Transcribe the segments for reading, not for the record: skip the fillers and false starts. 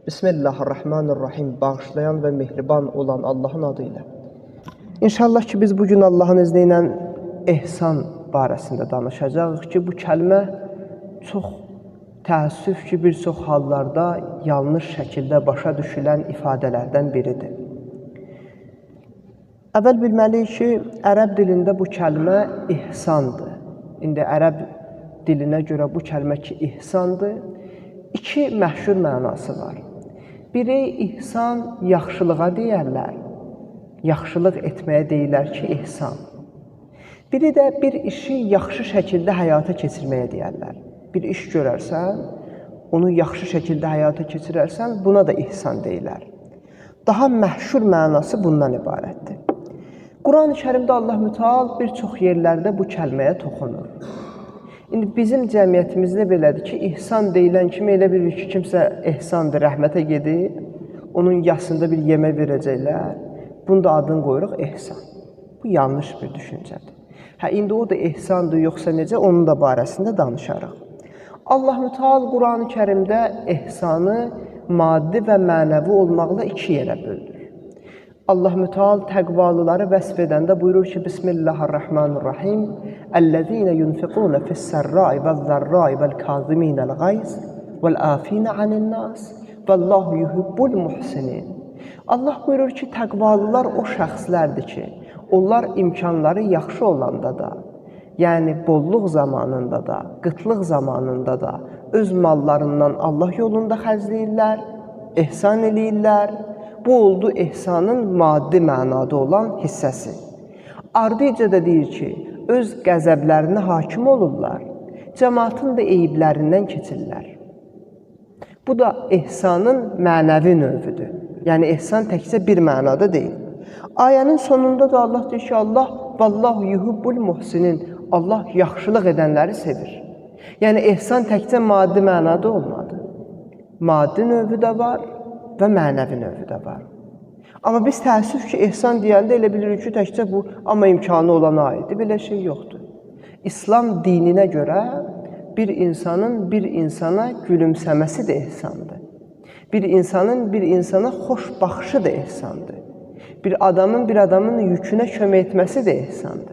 Bismillahirrahmanirrahim. Bağışlayan və mehriban olan Allahın adı ilə. İnşallah ki, biz bugün Allahın izni ilə ehsan barəsində danışacağıq ki, bu kəlmə çox təəssüf ki, bir çox hallarda yanlış şəkildə başa düşülən ifadələrdən biridir. Əvvəl bilməliyik ki, ərəb dilində bu kəlmə ihsandır. İndi ərəb dilinə görə bu kəlmə ki, ihsandır, iki məşhur mənası var. Biri ihsan yaxşılığa deyərlər. Yaxşılıq etməyə deyirlər ki, ihsan. Biri də bir işi yaxşı şəkildə həyata keçirməyə deyərlər. Bir iş görərsən, onu yaxşı şəkildə həyata keçirərsən, buna da ihsan deyirlər. Daha məşhur mənası bundan ibarətdir. Quran-ı Kərimdə Allah Müteal bir çox yerlərdə bu kəlməyə toxunur. İndi bizim cəmiyyətimizdə belədir ki, ihsan deyilən kimi elə bilir ki, kimsə ehsandır, rəhmətə gedib, onun yasında bir yemək verəcəklər. Bunu da adını qoyuruq ehsan. Bu yanlış bir düşüncədir. Hə, indi o da ehsandır, yoxsa necə, onun da barəsində danışarıq. Allah Müteal Quran-ı Kərimdə ehsanı maddi və mənəvi olmaqla iki yerə böldür. Allah Müteal təqvalıları vəsf edəndə buyurur ki, Bismillahirrahmanirrahim. Əl-ləzīnə yunfiqūnə fis-sərrâi vəz-zərrâi vəl-kâzimînəl-gayz vəl-âfînə anin-nâs vəllâhu yuhibbul muhsinin. Allah buyurur ki, təqvalılar o şəxslərdir ki, onlar imkanları yaxşı olanda da, yəni bolluq zamanında da, qıtlıq zamanında da öz mallarından Allah yolunda xərcləyirlər, ehsan eləyirlər. Bu oldu ehsanın maddi mənada olan hissəsi. Ardıca da deyir ki, öz qəzəblərinə hakim olurlar, cəmaatın da eyiblərindən keçirlər. Bu da ehsanın mənəvi növüdür. Yəni ehsan təkcə bir mənada deyil. Ayənin sonunda da Allah deyir ki, Allah vallahu yuhibbul muhsinin. Allah yaxşılıq edənləri sevir. Yəni ehsan təkcə maddi mənada olmadı. Maddi növü də var və mənəvi növü də var. Amma biz təəssüf ki, ehsan deyəndə elə bilirik ki, təkcə bu, amma imkanı olana aiddir. Belə şey yoxdur. İslam dininə görə bir insanın bir insana gülümsəməsi də ehsandır. Bir insanın bir insana xoş baxışı da ehsandır. Bir adamın bir adamın yükünə kömək etməsi də ehsandır.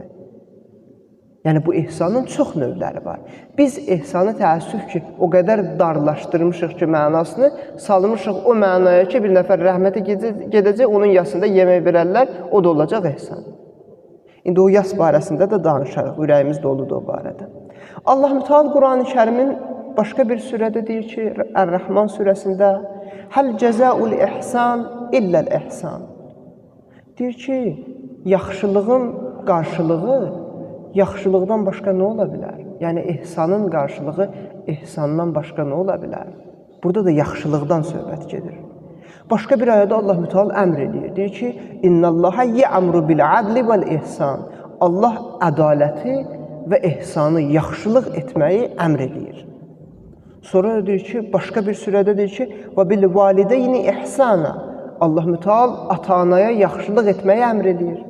Yəni bu ehsanın çox növləri var. Biz ehsanı təəssüf ki, o qədər darlaşdırmışıq ki, mənasını salmışıq o mənaya ki, bir nəfər rəhmətə gedəcək, onun yasında yemək verərlər, o da olacaq ehsan. İndi o yas barəsində də danışarıq, ürəyimiz doludur o barədə. Allah Müteal Quran-ı Kərimin başqa bir surədə deyir ki, Ər-Rəhman surəsində Həl cəzaul ihsan illəl ihsan. Deyir ki, yaxşılığın qarşılığı yaxşılıqdan başqa nə ola bilər? Yəni ehsanın qarşılığı ehsandan başqa nə ola bilər? Burada da yaxşılıqdan söhbət gedir. Başqa bir ayədə Allah Müteal əmr eləyir. Deyir ki, İnnallaha ya'muru bil adli vel ihsan. Allah ədaləti və ehsanı, yaxşılıq etməyi əmr eləyir. Sonra da deyir ki, başqa bir surədə deyir ki, və bil valideyni ihsana. Allah Müteal ata-anaya yaxşılıq etməyi əmr eləyir.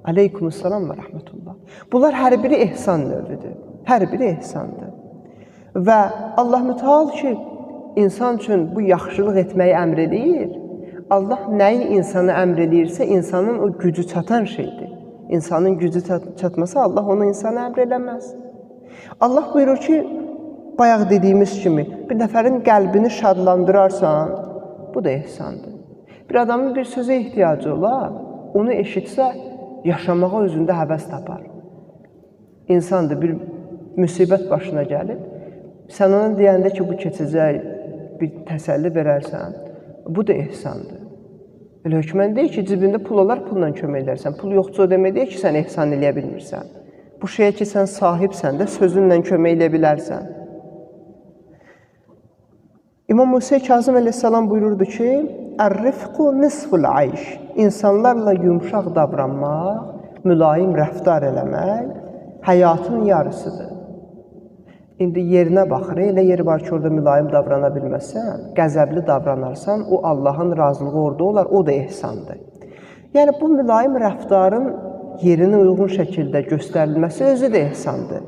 Aleykümselam və rəhmətullah. Bunlar hər biri ehsan növüdür. Hər biri ehsandır. Və Allah Müteal ki, insan üçün bu yaxşılıq etməyi əmr eləyir. Allah nəyi insana əmr eləyirsə, insanın o gücü çatan şeydir. İnsanın gücü çatmasa Allah onu insana əmr eləməz. Allah buyurur ki, bayaq dediyimiz kimi, bir nəfərin qəlbini şadlandırarsan, bu da ehsandır. Bir adamın bir sözə ehtiyacı olar, onu eşitsə, yaşamağa özündə həvəs tapar. İnsandır, bir müsibət başına gəlib, sən ona deyəndə ki, bu keçəcək, bir təsəlli verərsən, bu da ehsandır. Elə hökmən deyil ki, cibində pul olar, pulla kömək edərsən. Pul yoxdur, o demək deyil ki, sən ehsan eləyə bilmirsən. Bu şeyə ki, sən sahibsən də, sözünlə kömək eləyə bilərsən. İmam Musa Kazım əleyhissalam buyururdu ki, Ər-rifqu nisful ayş. İnsanlarla yumşaq davranmaq, mülayim rəftar eləmək həyatın yarısıdır. İndi yerinə baxır, elə yeri var ki, orada mülayim davrana bilməzsən, qəzəbli davranarsan, o Allahın razılığı orada olar, o da ehsandır. Yəni bu mülayim rəftarın yerinə uyğun şəkildə göstərilməsi özü də ehsandır.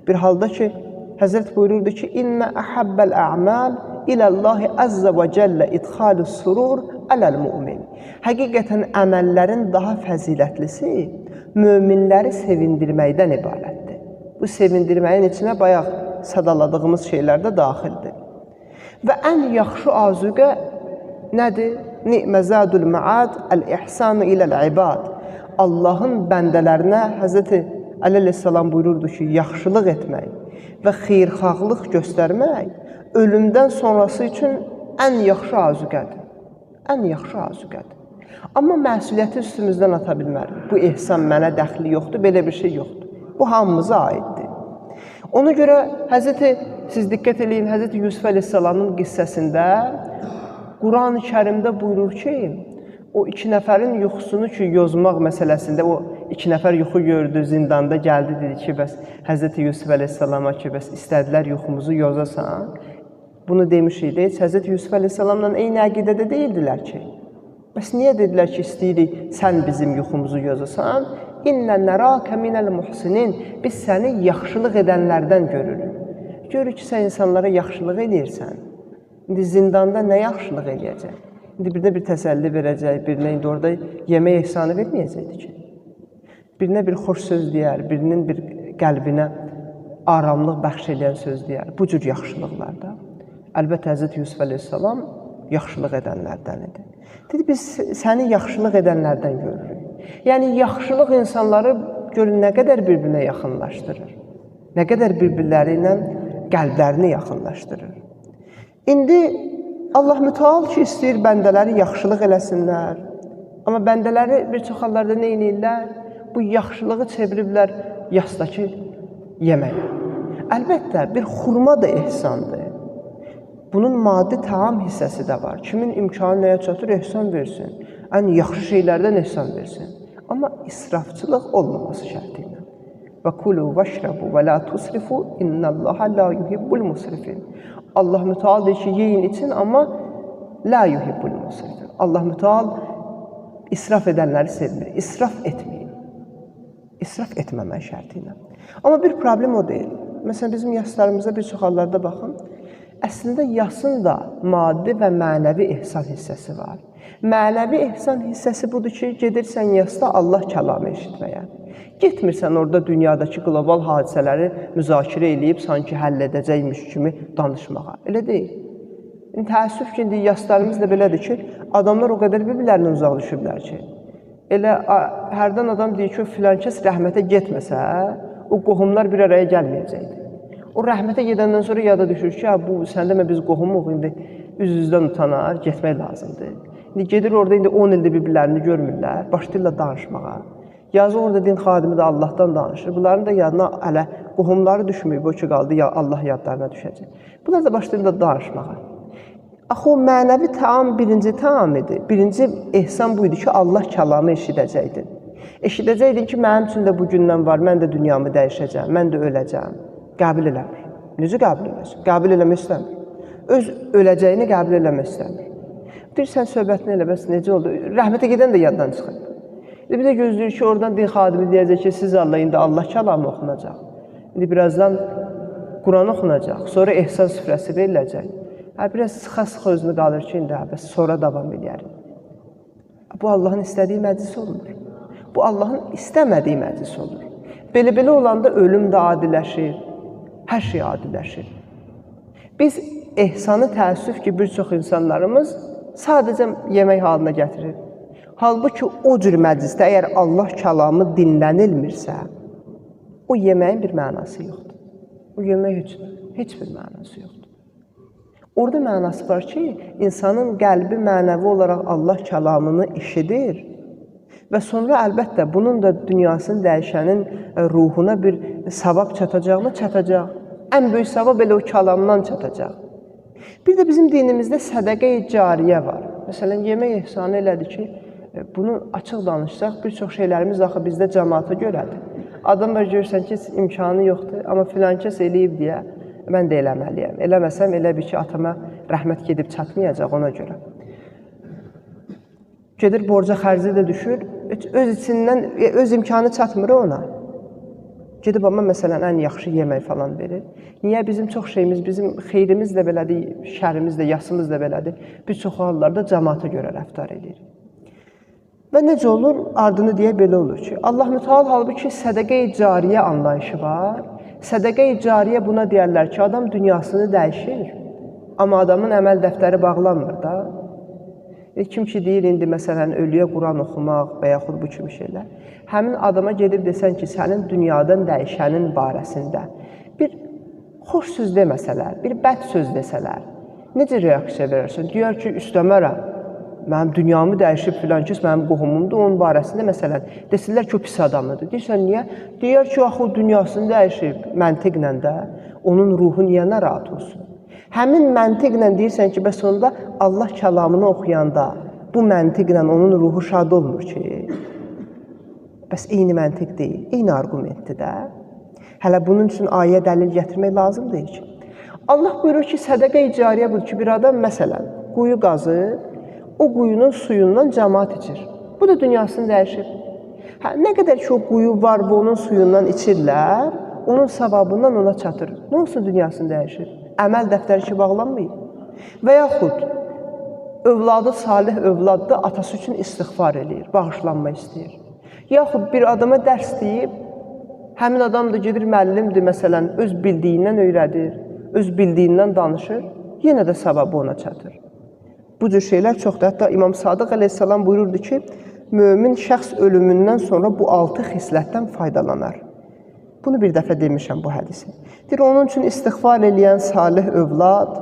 Bir halda ki, Həzrət buyururdu ki, İnnə əhəbbəl ə'mal ilallahi əzzə və cəllə idxalus surur aləl mümin. Həqiqətən əməllərin daha fəzilətlisi möminləri sevindirməkdən ibarətdir. Bu sevindirməyin içinə bayaq sadaladığımız şeylər də daxildir. Və ən yaxşı azuqə nədir? Ni'mə zadul məad əl-ihsanu iləl-ibad. Allahın bəndələrinə Həzrəti Əli əleyhissalam buyururdu ki, yaxşılıq etmək və xeyirxahlıq göstərmək ölümdən sonrası üçün ən yaxşı azuqədir. Ən yaxşı azuqədir. Amma məsuliyyəti üstümüzdən ata bilmərik. Bu ehsan mənə dəxli yoxdur, belə bir şey yoxdur. Bu hamımıza aiddir. Ona görə Həzrəti, siz diqqət eləyin, Həzrəti Yusuf əleyhissalamın qissəsində Quran-ı Kərimdə buyurur ki, o iki nəfərin yuxusunu ki, yozmaq məsələsində o iki nəfər yuxu gördü, zindanda gəldi, dedi ki, bəs Həzrəti Yusuf əleyhissalama ki, bəs istədilər yuxumuzu yozasan. Bunu demiş idi. Heç Həzrəti Yusuf əleyhissalamla eyni əqidədə deyildilər ki. Bəs niyə dedilər ki, istəyirik sən bizim yuxumuzu yozasan? İnnə nərəkə minəl muhsinin. Biz səni yaxşılıq edənlərdən görürük. Görürük ki, sən insanlara yaxşılıq eləyirsən. İndi zindanda nə yaxşılıq eləyəcək? İndi birinə bir təsəlli verəcək, birinə indi orada yemək ehsanı verməyəcəkdi ki. Birinə bir xoş söz deyər, birinin bir qəlbinə aramlıq bəxş eləyən söz deyər. Bu cür yaxşılıqlarda. Əlbəttə, Həzrəti Yusuf əleyhissalam yaxşılıq edənlərdən idi. Dedi, biz səni yaxşılıq edənlərdən görürük. Yəni, yaxşılıq insanları görün nə qədər bir-birinə yaxınlaşdırır. Nə qədər bir-birləri ilə qəlblərini yaxınlaşdırır. İndi Allah mütəal ki, istəyir bəndələri yaxşılıq eləsinlər. Amma bəndələri bir çox hallarda nə eləyirlər? Bu yaxşılığı çeviriblər yasdakı yeməyə. Əlbəttə, bir xurma da ehsandır. Bunun maddi təam hissəsi də var. Kimin imkanı nəyə çatır, ehsan versin. Ən yaxşı şeylərdən ehsan versin. Amma israfçılıq olmaması şərti ilə. Və kulu vəşrəbu və la tusrifu innallaha la yuhibbul musrifin. Allah mütəal deyir ki, yeyin için, amma la yuhibbul musrifin. Allah mütəal israf edənləri sevmir. İsraf etməyin. İsraf etməmək şərti ilə. Amma bir problem o deyil. Məsələn, bizim yaslarımıza bir çox hallarda baxın. Əslində, yasın da maddi və mənəvi ehsan hissəsi var. Mənəvi ehsan hissəsi budur ki, gedirsən yasda Allah kəlamı eşitməyə. Getmirsən orada dünyadakı qlobal hadisələri müzakirə eləyib, sanki həll edəcəkmiş kimi danışmağa. Elə deyil. İndi, təəssüf ki, indi yaslarımız da belədir ki, adamlar o qədər bir-birlərindən uzaq düşüblər ki, elə hərdən adam deyir ki, o filan kəs rəhmətə getməsə, o qohumlar bir araya gəlməyəcəkdir. O rəhmətə gedəndən sonra yada düşür ki, bu sən demə biz qohumuq, indi üz-üzdən utanar, getmək lazımdır. İndi gedir orada, indi 10 ildir bir-birlərini görmürlər, başlayırlar danışmağa. Yazıq orada din xadimi də Allahdan danışır. Bunların da yadına hələ qohumları düşməyib, o ki qaldı, ya Allah yadlarına düşəcək. Bunlar da başlayırlar danışmağa. Axı o mənəvi təam birinci təam idi. Birinci ehsan bu idi ki, Allah kəlamı eşidəcəkdin. Eşidəcəkdin ki, mənim üçün də bu gündən var, mən də dünyamı dəyişəcəm, mən də öləcəm. Qəbul eləmir. Necə qəbul eləsin? Qəbul eləmək istəmir. Öz öləcəyini qəbul eləmək istəmir. Deyir, sən söhbətini elə, bəs necə oldu? Rəhmətə gedən də yaddan çıxır. Bir də gözləyir ki, oradan din xadimi deyəcək ki, siz Allah, indi Allah kəlamı oxunacaq. İndi birazdan Quran oxunacaq, sonra ehsan süfrəsi veriləcək. Biraz sıxa-sıxa özünü qalır ki, indi bəs sonra davam eləyərik. Bu Allahın istədiyi məclis olmur. Bu Allahın istəmədiyi məclis olur. Belə-belə olanda ölüm də adiləşir, hər şey adiləşir. Biz ehsanı təəssüf ki, bir çox insanlarımız sadəcə yemək halına gətirir. Halbuki o cür məclisdə əgər Allah kəlamı dinlənilmirsə, o yeməyin bir mənası yoxdur. O yemək heç bir mənası yoxdur. Orada mənası var ki, insanın qəlbi mənəvi olaraq Allah kəlamını eşidir və sonra əlbəttə bunun da dünyasını dəyişənin ruhuna bir savab çatacaqmı? Çatacaq. Ən böyük savab elə o kəlamdan çatacaq. Bir də bizim dinimizdə sədəqə-i cariyə var. Məsələn, yemək ehsanı elədi ki, bunu açıq danışsaq, bir çox şeylərimiz axı bizdə cəmaata görədir. Adam var, görürsən ki, imkanı yoxdur, amma filan kəs eləyib deyə mən də eləməliyəm. Eləməsəm elə bir ki, atama rəhmət gedib çatmayacaq ona görə. Gedir, borca xərci də düşür, öz içindən, öz imkanı çatmır ona. Gedib amma məsələn ən yaxşı yemək falan verir. Niyə bizim çox şeyimiz, bizim xeyrimiz də belədir, şərimiz də, yasımız da belədir. Bir çox hallarda cəmaata görə rəftar edirik. Və necə olur? Ardını deyə belə olur ki, Allah mütəal halbuki sədəqə-i cariyə anlayışı var. Sədəqə-i cariyə buna deyərlər ki, adam dünyasını dəyişir, amma adamın əməl dəftəri bağlanmır da. Kim ki deyir indi məsələn ölüyə Quran oxumaq və yaxud bu kimi şeylər. Həmin adama gedib desən ki, sənin dünyadan dəyişənin barəsində bir xoş söz deməsələr, bir bəd söz desələr, necə reaksiya verərsən? Deyər ki, istəmərəm. Mənim dünyamı dəyişib filan kəs mənim qohumumdur, onun barəsində məsələn desinlər ki, o pis adamıdır. Deyirsən niyə? Deyər ki, axı o dünyasını dəyişib məntiqlə də onun ruhu niyə narahat olsun? Həmin məntiqlə deyirsən ki, bəs onda Allah kəlamını oxuyanda bu məntiqlə onun ruhu şad olmur ki. Bəs eyni məntiq deyil, eyni arqumentdir də. Hələ bunun üçün ayə dəlil gətirmək lazım deyil ki. Allah buyurur ki, sədəqə-i cariyə budur ki, bir adam məsələn quyu qazır, o quyunun suyundan cəmaat içir. Bu da dünyasını dəyişir. Hə, nə qədər ki o quyu var və onun suyundan içirlər, onun savabından ona çatır. Nə olsun dünyasını dəyişir? Əməl dəftəri ki bağlanmayıb. Və yaxud övladı salih övladda atası üçün istiğfar eləyir, bağışlanma istəyir. Yaxud bir adama dərs deyib, həmin adam da gedir müəllimdir məsələn, öz bildiyindən öyrədir, öz bildiyindən danışır, yenə də savabı ona çatır. Bu cür şeylər çoxdur. Hətta İmam Sadıq əleyhissalam buyururdu ki, mömin şəxs ölümündən sonra bu 6 xislətdən faydalanar. Bunu bir dəfə demişəm bu hədisi. Deyir, onun üçün istiğfar eləyən salih övlad,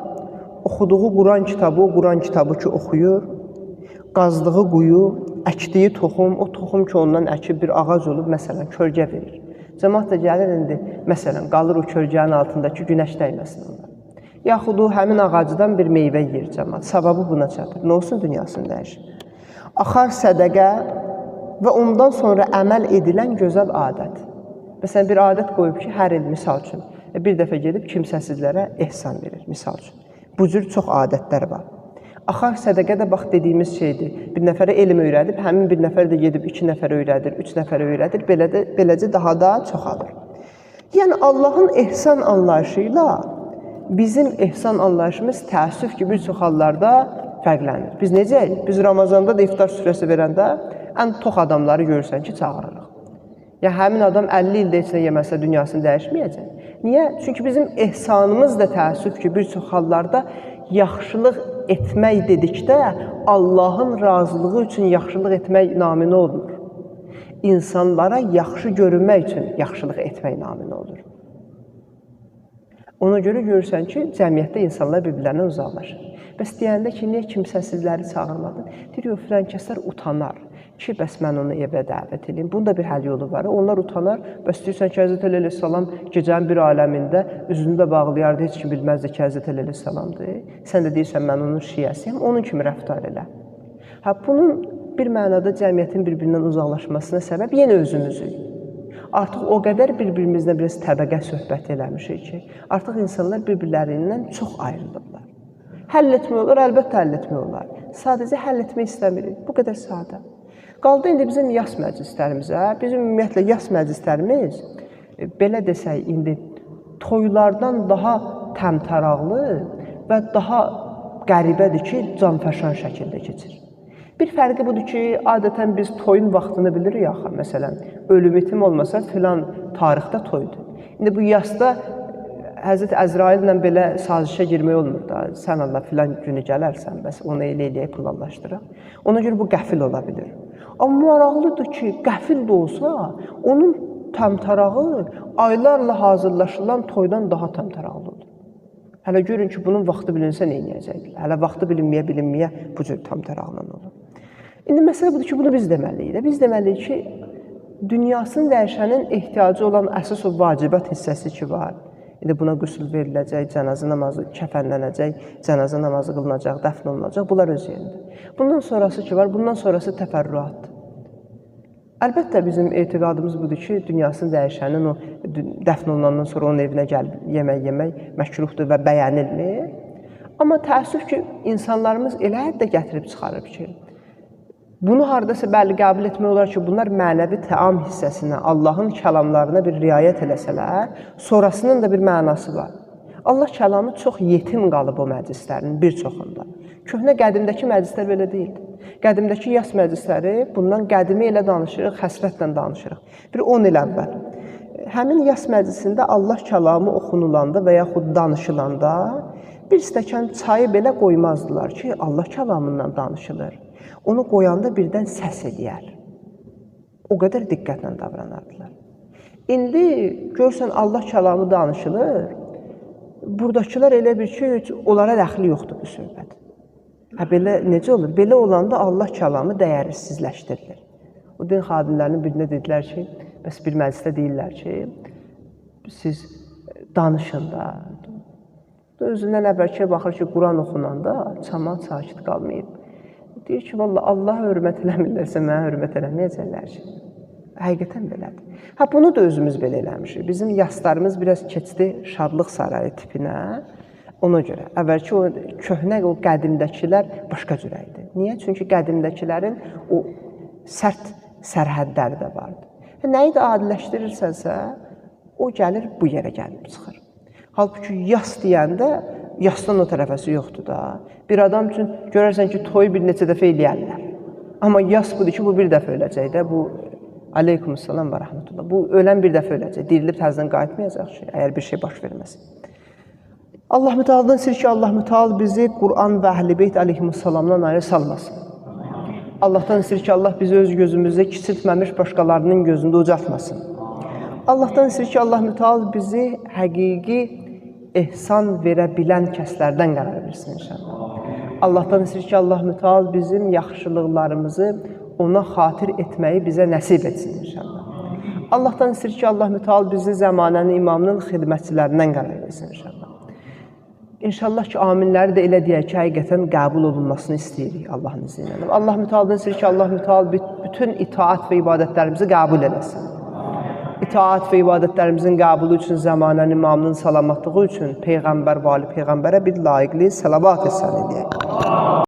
oxuduğu Quran kitabı, o Quran kitabı ki oxuyur, qazdığı quyu, əkdiyi toxum, o toxum ki ondan əkib bir ağac olub, məsələn, kölgə verir. Cəmaat da gəlir indi, məsələn, qalır o kölgənin altındakı günəş dəyməsin ona. Yaxud o həmin ağacdan bir meyvə yeyir cəmaat. Savabı buna çatır. Nə olsun dünyasını dəyişir. Axar sədəqə və ondan sonra əməl edilən gözəl adət. Məsələn, bir adət qoyub ki, hər il misal üçün bir dəfə gedib kimsəsizlərə ehsan verir, misal üçün. Bu cür çox adətlər var. Axar sədəqə də bax dediyimiz şeydir. Bir nəfərə elm öyrədib, həmin bir nəfər də gedib 2 nəfərə öyrədir, 3 nəfərə öyrədir, belə də, beləcə daha da çoxalır. Yəni Allahın ehsan anlayışı ilə bizim ehsan anlayışımız təəssüf ki, bir çox hallarda fərqlənir. Biz necəyik? Biz Ramazanda da iftar süfrəsi verəndə ən tox adamları görürsən ki, çağırırıq. Yəni həmin adam 50 ildə heç nə yeməsə dünyasını dəyişməyəcək. Niyə? Çünki bizim ehsanımız da təəssüf ki, bir çox hallarda yaxşılıq etmək dedikdə Allahın razılığı üçün yaxşılıq etmək naminə olmur. İnsanlara yaxşı görünmək üçün yaxşılıq etmək naminə olur. Ona görə görürsən ki, cəmiyyətdə insanlar bir-birlərindən uzaqlaşır. Bəs deyəndə ki, niyə kimsəsizləri çağırmadın? Deyir, yox, filan kəslər utanar ki, bəs mən onu evə dəvət edeyim. Bunun da bir həll yolu var. Onlar utanar. Bəs deyirsən ki, Həzrət Əli əleyhissalam gecənin bir aləmində üzünü də bağlayardı, heç kim bilməzdi ki, Həzrət Əli əleyhissalamdır. Sən də deyirsən, mən onun şiəsiyəm, onun kimi rəftar elə. Hə, bunun bir mənada cəmiyyətin bir-birindən uzaqlaşmasına səbəb yenə özümüzük. Artıq o qədər bir-birimizlə biraz təbəqə söhbəti eləmişik ki, artıq insanlar bir-birlərindən çox ayrılıblar. Həll etmək olar, əlbəttə həll etmək olar. Sadəcə həll etmək istəmirik. Bu qədər sadə. Qaldı indi bizim yas məclislərimizə. Bizim ümumiyyətlə yas məclislərimiz, belə desək, indi toylardan daha təmtəraqlı və daha qəribədir ki, canfəşan şəkildə keçir. Bir fərqi budur ki, adətən biz toyun vaxtını bilirik axı, məsələn, ölüm itim olmasa filan tarixdə toydur. İndi bu yasda Həzrət Əzraillə belə sazişə girmək olmur da. Sən Allah filan günü gələrsən, bəs onu elə eləyək, planlaşdıraq. Ona görə bu qəfil ola bilər. Amma maraqlıdır ki, qəfil də olsa, onun təmtərağı aylarla hazırlaşılan toydan daha təmtəraqlı olur. Hələ görün ki, bunun vaxtı bilinsə nə eləyəcəklər? Hələ vaxtı bilinməyə bu cür təmtəraqla olur. İndi məsələ budur ki, bunu biz deməliyik də. Biz deməliyik ki, dünyasını dəyişənin ehtiyacı olan əsas o vacibat hissəsi ki var. İndi buna qüsl veriləcək, cənazə namazı kəfənlənəcək, cənazə namazı qılınacaq, dəfn olunacaq. Bunlar öz yerində. Bundan sonrası ki var, bundan sonrası təfərrüatdır. Əlbəttə bizim etiqadımız budur ki, dünyasını dəyişənin o dəfn olunandan sonra onun evinə gəlib yemək yemək məkruhdur və bəyənilmir. Amma təəssüf ki, insanlarımız elə həddə gətirib çıxarıb ki, Bunu hardasa bəli qəbul etmək olar ki, bunlar mənəvi təam hissəsinə, Allahın kəlamlarına bir riayət eləsələr, sonrasının da bir mənası var. Allah kəlamı çox yetim qalıb o məclislərin bir çoxunda. Köhnə qədimdəki məclislər belə deyildi. Qədimdəki yas məclisləri bundan qədimi elə danışırıq, həsrətlə danışırıq. Bir 10 il əvvəl. Həmin yas məclisində Allah kəlamı oxunulanda və yaxud danışılanda bir stəkan çayı belə qoymazdılar ki, Allah kəlamından danışılır. Onu qoyanda birdən səs eləyər. O qədər diqqətlə davranardılar. İndi görsən Allah kəlamı danışılır, buradakılar elə bir ki, onlara dəxli yoxdur bu söhbət. Hə, belə necə olur? Belə olanda Allah kəlamı dəyərsizləşdirilir. O din xadimlərinin birinə dedilər ki, bəs bir məclisdə deyirlər ki, siz danışın da. Özündən əvvəlki baxır ki, Quran oxunanda camaat sakit qalmayıb. Deyir ki, vallah Allaha hörmət eləmirlərsə mənə hörmət eləməyəcəklər ki. Həqiqətən belədir. Hə, bunu da özümüz belə eləmişik. Bizim yaslarımız biraz keçdi şadlıq sarayı tipinə. Ona görə. Əvvəlki o köhnə, o qədimdəkilər başqa cür idi. Niyə? Çünki qədimdəkilərin o sərt sərhədləri də vardı. Nəyi də adiləşdirirsənsə, o gəlir bu yerə gəlib çıxır. Halbuki yas deyəndə yasdan o tərəfəsi yoxdur da. Bir adam üçün görərsən ki, toyu bir neçə dəfə eləyərlər. Amma yas budur ki, bu bir dəfə öləcək də. Bu aleykümselam və rəhmətullah. Bu ölən bir dəfə öləcək. Dirilib təzədən qayıtmayacaq ki, əgər bir şey baş verməsin. Allah Müteal'dan istəyir ki, Allah Müteal bizi Quran və Əhl-i Beyt aleyhissalamdan ayrı salmasın. Allahdan istəyir ki, Allah bizi öz gözümüzdə kiçiltməmiş başqalarının gözündə ucaltmasın. Allahdan istəyir ki, Allah Müteal bizi həqiqi ehsan verə bilən kəslərdən qərar versin inşallah. Allahdan istəyir ki, Allah Müteal bizim yaxşılıqlarımızı ona xatir etməyi bizə nəsib etsin inşallah. Allahdan istəyir ki, Allah Müteal bizi zəmanənin imamının xidmətçilərindən qərar versin inşallah. İnşallah ki, aminləri də elə deyək ki, həqiqətən qəbul olunmasını istəyirik Allahın izni ilə. Allah Mütealdan istəyir ki, Allah Müteal bütün itaat və ibadətlərimizi qəbul eləsin. İtaat və ibadətlərimizin qəbulu üçün, zəmanənin imamının salamatlığı üçün Peyğəmbər, vali Peyğəmbərə bir layiqli səlavat etsən eləyək.